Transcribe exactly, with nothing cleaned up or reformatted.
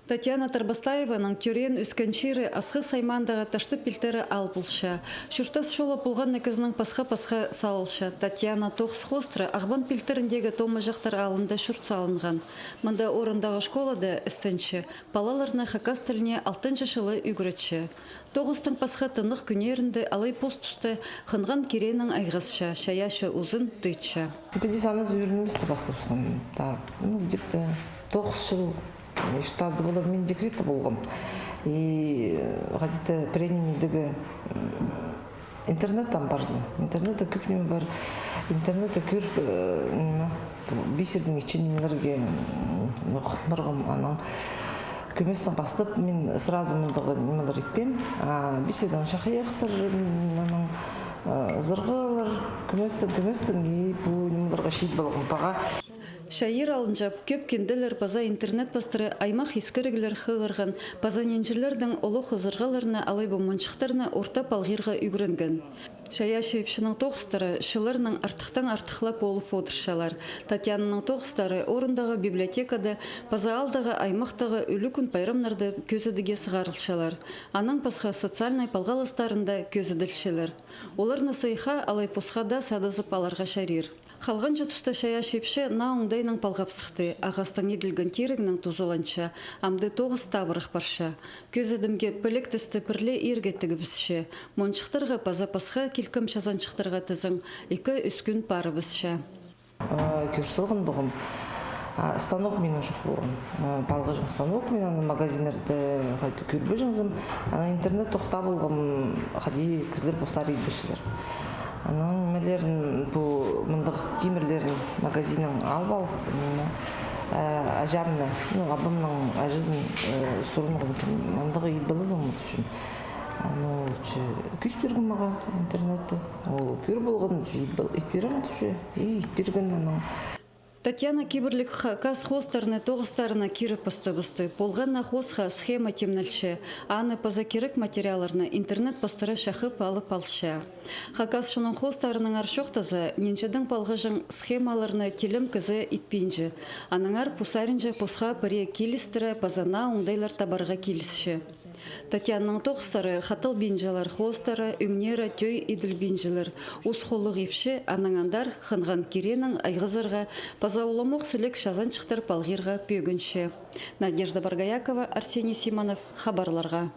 Татьяна Тарбастаеваның тӧреен-ӧскен чирі Асхыс аймаандағы Таштып пилтірі аал полча. Чуртас чолы полған на кізінің пасха-пасха салылча. Татьяна тоғыс хоостыра Ағбан пилтіріндегі Томаҷахтар аалында чурт салынған. Мында орындағы школада істенче, палаларны хакас тіліне алтынҷы чылы ӱгретче. Тоғыстың пасха тынағ кӱннерінде алай пос туста хынған киренең айғасча, чайаачы узын тыытча. Піди санап ӱгренместі пастапчам. Так, ну, где-то тоғыс чыл, ещё тады полар, мин декретте полғам. И, э, где-то пірее нимедегі, м, интернеттең парза. Интернетте кӧп ниме пар. Интернетте кӧр, э, ниме, бисердең итче нимелерге, м, ну, хынмирғам, анаң кӧместең пастап, мин сразу мындағ нимелер итпеем. А бисердең чахайахтар, м, анаң, э, ызырғылар, кӧместең, кӧместең, и пу нимелерге чит полғам, паға. Чайир алынҷа кӧп кинделер паза интернет пастыра аймах искіріглер хығырған, паза нинҷілердең олох ызырғыларны алай пу монҷахтарны орта палғирға ӱгренген. Чайаачы ипчінің тоғыстары чылларнаң артыхтаң артых ла полып одырчалар. Татьянаның тоғыстары орындағы библиотекада паза аалдағы, аймахтағы ӱлӱкӱн пайрамнарда кӧзідіге сығарылчалар. Анаң пасха социальнай палғалыстарында кӧзіділчелер. Оларны сыйыхха алай посха даа садызып аларға чарир. Халғанҷы туста чайаачы ипчі наа оңдайнаң палғап сыхты, ағастаң иділген тирігнең тузаланча, амды тоғыс табырах парча. Кӧзідімге пілектесті пірле ирге тігібісче, монҷахтарға паза пасха килкім чазанҷыхтарға тізең, ікі-ӱс кӱн парыбысча. Э, кӧр салған полғам. А, станок минің чох полған. Э, палғаҷаң станок, мин аны магазиннарда хайди кӧрбеҷеңзім. Ана интернет тохтап алғам, хайди кізілер постары идібісчелер. Анаң нимелерін, пу мындағ тимірлерін магазиннаң алып алғам, ниме, э, аҷамны, ну, абамның аҷазын, э, сурынғам, мындағ ит поларзың ма, тіпчем. Анаң ол, че, кӧзіт пирген мағаа интернетте. Ол кӧр полған, че, ит пол-, ит пирем, тіпче. И ит пирген анаң. Татьяна кибірліг хакас хоостарны тоғыстарына киріп пастабысты. Полған на хоосха схема тимнелче. Аны паза кирек материалларны интернет пастыра чахып алып алча. Хакас чонның хоостарынаңар чоохтаза, нинҷе-де палғаҷаң схемаларны тілем кізі итпинче. Аннаңар пу саринҷа посха пірее килістіре паза наа оңдайлар табарға килісче. Татьянаның тоғыстары хатылбинчалар, хоостары, ӱңнері тӧӧй иділбинчелер. Ус холлығ ипчі, анаң андар хынған киренең айғазарға паза уламох сіліг чазанҷыхтар палғирға пӧгінче. Надежда Боргоякова, Арсений Симонов, хабарларға.